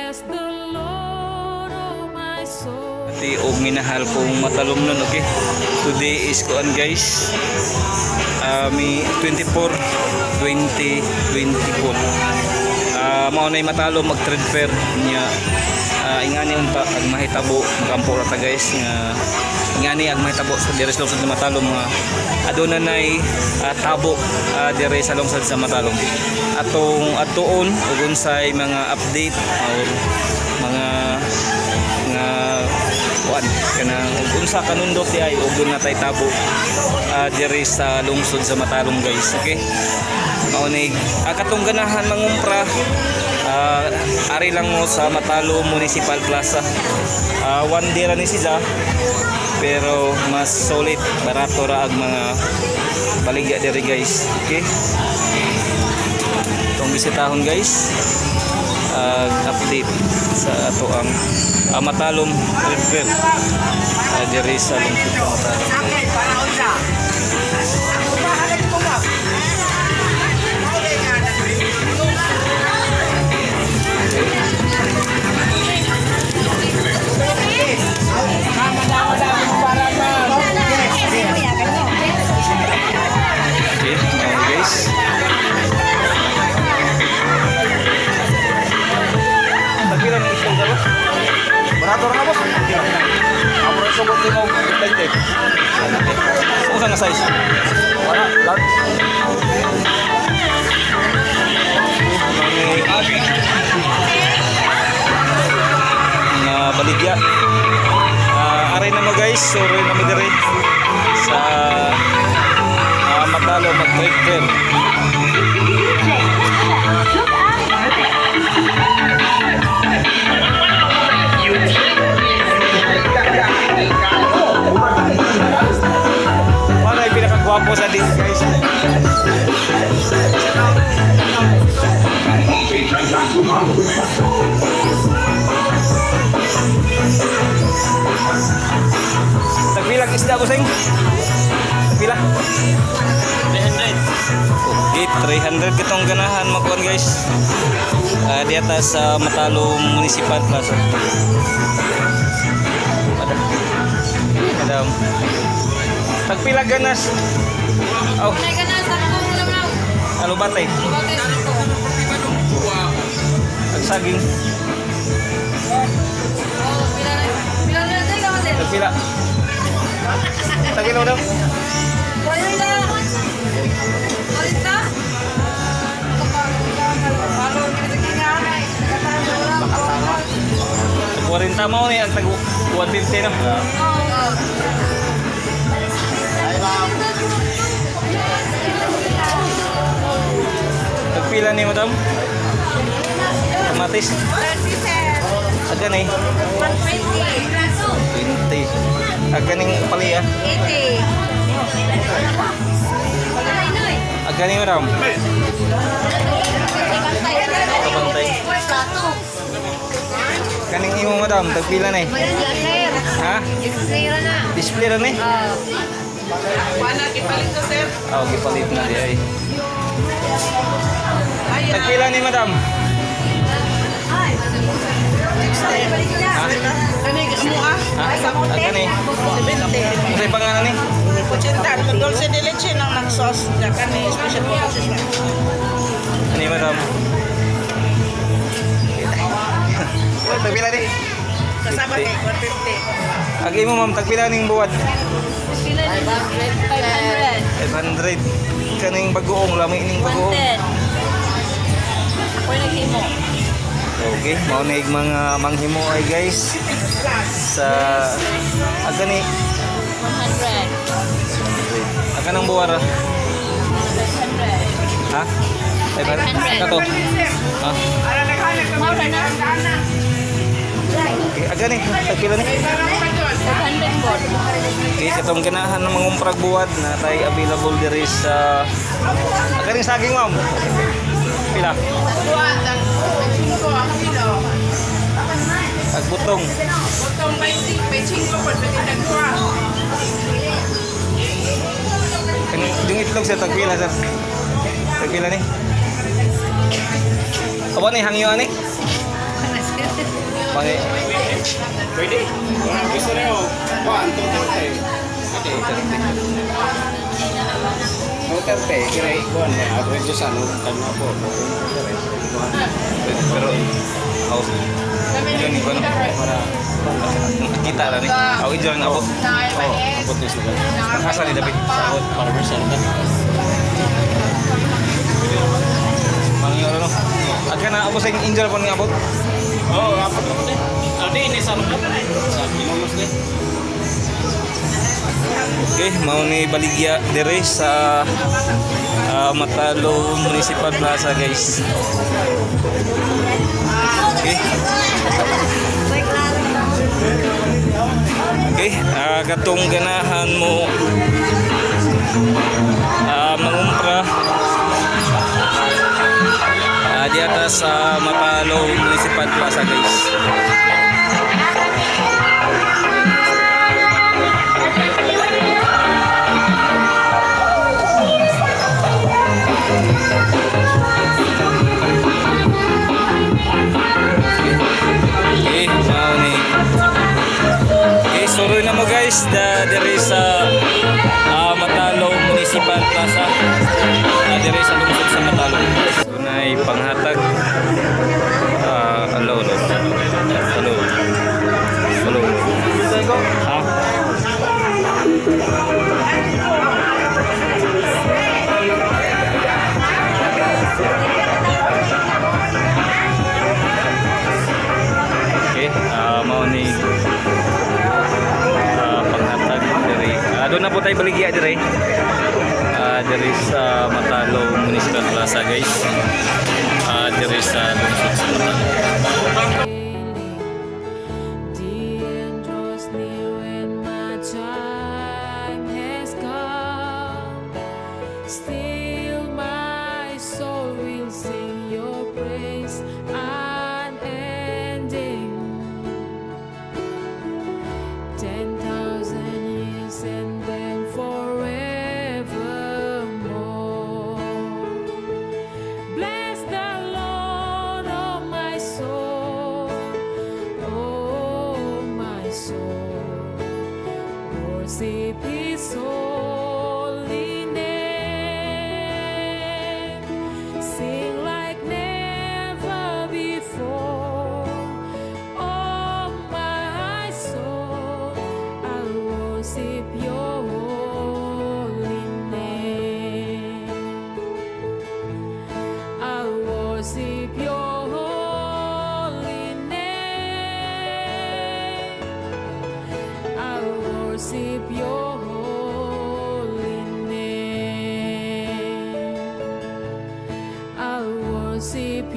Bless the Lord, oh my soul. Ati og minahal kong matalomnon, okay? Today is kuan, guys. May 24 2024. Mao nay Matalom mag trade fair niya. Ingani unta ang mahitabo, makampo ra ta, guys, nga ingani ang mahitabo sa diri sa lungsod sa Matalom nga aduna nay tabo diri sa lungsod sa Matalom. Atong atuon ug unsay mga update or mga nga kuan kanang ug unsa kanundot di ay ug duna tay tabo diri sa lungsod sa Matalom, guys, okay? Mao ni katong ganahan mangumpra, ari lang mo sa Matalom Municipal Plaza. One day ra ni siya, pero mas solid, barato ra ang mga baligya diri, guys, okay? Itong bisitahon, guys, update sa ato ang Matalom Trade Fair diri sa lungsod sa Matalom. Okay, ayan, guys. Tagpila ng itlog ka ba? Barato ra na, boss. Amo ra sugod nimo 20. Unsa nga size? Wala, large. Mga baligya. Aray na mo, guys, suroy na mo diri sa Matalom mag trade fair. Ano yung pinakagwapo sa din, guys? Tagpilang isda ko sing? Tagpila? 300. Okay, 300 kitong ganahan makuan, guys. Diyata sa Matalom Municipal Plaza. Madam. Madam. Tagpila ganas? Oh, ano ba tay? Tagsaging. Tagpila. Tagpila daw. 40 mo ni ang tag 150, no? Tagpila ni madam? Kamatis? Aga ni? 20. Aga ning palaya? Aga ni, madam? Kabantay. Kaning imo, madam, tagpila ni? Ha? Display ra ni? Wala, gipalit ko, sir. Ah, gipalit na di ay. Tagpila ni, madam? Ha? Ano yung amo ah? Ha? Aga ni? Unsay pangalan ni? 80, dulce de leche nang nag-sauce. Kani special po kasi siya. Ani, madam? Tagpila ni? Kasama kay 150. Agi mo, ma'am, tagpila ning buwad? 500. Kaning bagoong, lami ning bagoong. Okay, mao na yung mga manghimo ay, guys. Sa aga ni 100. Aga ng buwara. Ha? 500. Kato. Ha? Okay, aga ni, tagpila ni? Okay, katong ganahan ng mga umprag buwad na tay available diri sa aga ning saging, ma'am. Pila? Tag 5 ang kilo. Agbutong. Butong 20, 25 po, pwede tagwa. Kaning yung itlog sa tagpila, sir? Tagpila ni? Aba ni hangyo ani? Mani Pwede. Kung gusto niyo, kuan, 230. Okay. 230, kaya kuan, average sa ano, tama po. Pero house. Yun ni kuno para kita ra ni. Ako ijo lang abot. Oh, abot ni sugat. Asa ni David? Abot, para sa ano. Mangyo no. Agka na abot sa angel po ni abot. Oh, abot ako din. Adi, ini sa ano? Sa Malolos din. Okay, mao ni baligya dire sa Matalo Municipal Plaza, guys. Okay. Okay, katong ganahan mo mangumpra diata sa Matalo Municipal Plaza, guys. Okay, mao ni. Okay, suroy na mo, guys, da dire sa Matalo Municipal Plaza. Dire sa lungsod sa Matalo. Dunay panghatag. Hello, hello. Hello. Hello. Ha? Okay, mao ni panghatag dire. Doon na po tayo baligya dire. Dire sa Matalo Municipal Plaza, guys. Dire sa lungsod sa Matalo. The end draws near and my time has come. Still, my soul will sing your praise unending. 10,000 years and then forevermore. Bless the Lord, oh my soul, oh my soul. Worship His holy name. Sing like never before. Oh my soul, I worship Your holy name. I worship Your holy name. I worship Your holy name. I worship